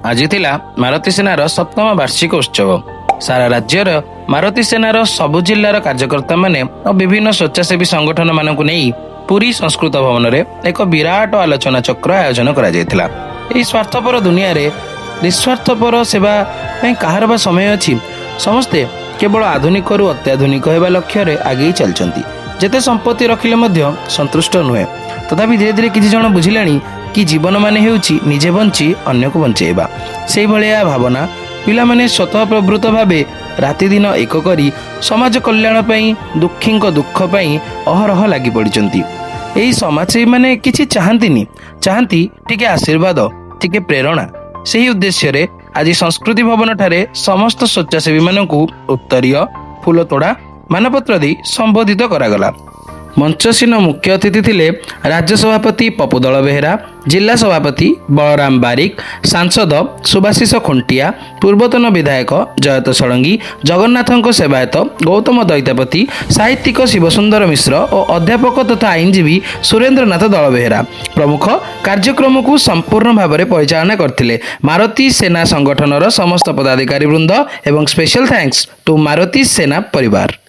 ଆଜି ଥିଲା ମାରୁତି ସେନାର ସପ୍ତମ ବାର୍ଷିକ ଉତ୍ସବ। ସାରା ରାଜ୍ୟର ମାରୁତି ସେନାର ସବୁ ଜିଲ୍ଲାର କାର୍ଯ୍ୟକର୍ତ୍ତାମାନେ ଓ ବିଭିନ୍ନ ସ୍ୱେଚ୍ଛାସେବୀ ସଂଗଠନମାନଙ୍କୁ ନେଇ ପୁରୀ ସଂସ୍କୃତ ଭବନରେ ଏକ ବିରାଟ ଆଲୋଚନା ଚକ୍ର ଆୟୋଜନ କରାଯାଇଥିଲା। ଏହି ସ୍ୱାର୍ଥପର ଦୁନିଆରେ ନିସ୍ୱାର୍ଥପର ସେବା ପାଇଁ କାହାର ବା ସମୟ ଅଛି? ସମସ୍ତେ କେବଳ ଆଧୁନିକରୁ ଅତ୍ୟାଧୁନିକ ହେବା ଲକ୍ଷ୍ୟରେ ଆଗେଇ ଚାଲିଛନ୍ତି। ଯେତେ ସମ୍ପତ୍ତି ରଖିଲେ ମଧ୍ୟ ସନ୍ତୁଷ୍ଟ ନୁହେଁ। ତଥାପି ଧୀରେ ଧୀରେ କିଛି ଜଣ ବୁଝିଲେଣି କି ଜୀବନ ମାନେ ହେଉଛି ନିଜେ ବଞ୍ଚି ଅନ୍ୟକୁ ବଞ୍ଚେଇବା। ସେଇଭଳିଆ ଭାବନା ପିଲାମାନେ ସ୍ୱତଃ ପ୍ରବୃତ୍ତ ଭାବେ ରାତିଦିନ ଏକ କରି ସମାଜ କଲ୍ୟାଣ ପାଇଁ, ଦୁଃଖୀଙ୍କ ଦୁଃଖ ପାଇଁ ଅହରହ ଲାଗି ପଡ଼ିଛନ୍ତି। ଏହି ସମାଜସେବୀମାନେ କିଛି ଚାହାନ୍ତିନି, ଚାହାନ୍ତି ଟିକେ ଆଶୀର୍ବାଦ, ଟିକେ ପ୍ରେରଣା। ସେହି ଉଦ୍ଦେଶ୍ୟରେ ଆଜି ସଂସ୍କୃତି ଭବନଠାରେ ସମସ୍ତ ସ୍ୱେଚ୍ଛାସେବୀମାନଙ୍କୁ ଉତ୍ତରୀୟ, ଫୁଲତୋଡ଼ା, ମାନପତ୍ର ଦେଇ ସମ୍ବୋଧିତ କରାଗଲା। ମଞ୍ଚସୀନ ମୁଖ୍ୟ ଅତିଥି ଥିଲେ ରାଜ୍ୟ ସଭାପତି ପପୁ ଦଳ ବେହେରା, ଜିଲ୍ଲା ସଭାପତି ବଳରାମ ବାରିକ, ସାଂସଦ ସୁଭାଶିଷ ଖୁଣ୍ଟିଆ, ପୂର୍ବତନ ବିଧାୟକ ଜୟନ୍ତ ଷଡ଼ଙ୍ଗୀ, ଜଗନ୍ନାଥଙ୍କ ସେବାୟତ ଗୌତମ ଦୈତାପତି, ସାହିତ୍ୟିକ ଶିବସୁନ୍ଦର ମିଶ୍ର ଓ ଅଧ୍ୟାପକ ତଥା ଆଇନଜୀବୀ ସୁରେନ୍ଦ୍ରନାଥ ଦଳବେହେରା ପ୍ରମୁଖ କାର୍ଯ୍ୟକ୍ରମକୁ ସମ୍ପୂର୍ଣ୍ଣ ଭାବରେ ପରିଚାଳନା କରିଥିଲେ। ମାରୁତି ସେନା ସଂଗଠନର ସମସ୍ତ ପଦାଧିକାରୀ ବୃନ୍ଦ ଏବଂ ସ୍ପେଶାଲ thanks two Maruti ସେନା ପରିବାର।